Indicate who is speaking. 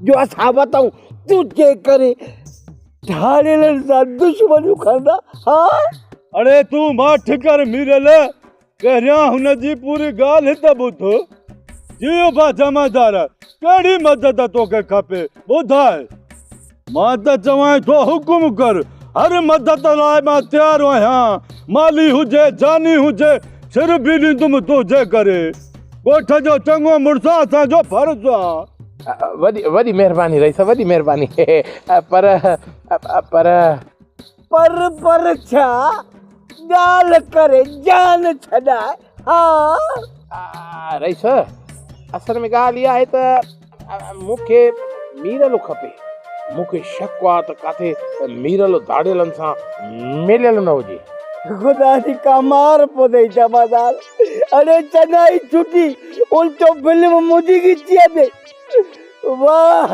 Speaker 1: جو اسان وتئون تنهنجي ڪري ڌاڙيلن سان دشمنيون کڻندا ها.
Speaker 2: اڙي تون ماٺ ڪر ميرل، پهريان هن جي پوري ڳالهه ته ٻڌ. جي ابا جمعدار، ڪهڙي مدد توکي کپي ٻڌاء. مان ته چوانء ٿو حڪم ڪر، هر مدد لاء مان تيار آهيان، مالي هجي جاني هجي، سر به ڏيندم تنهنجي ڪري. ڳوٺ جو چڱو مڙس اسان جو فرض آ.
Speaker 3: وڏي وڏي مهرباني رئيس وڏي مهرباني پر پر.
Speaker 1: پر پر ڇا؟ ڳالهه ڪري جان ڇڏاء ها.
Speaker 3: رئيس اصل ۾ ڳالهه اها آهي ته مون کي ميرلو کپي. مون کي شڪ آ ته ڪاٿي ميرلو ڌاڙيلن سان مليل نه هجي.
Speaker 1: خدا جي ڪا مار پوندئي جمعدار. اڙي چڱائي ڇٽي الٽو فلم منهنجي ڳچيء ۾. واهه.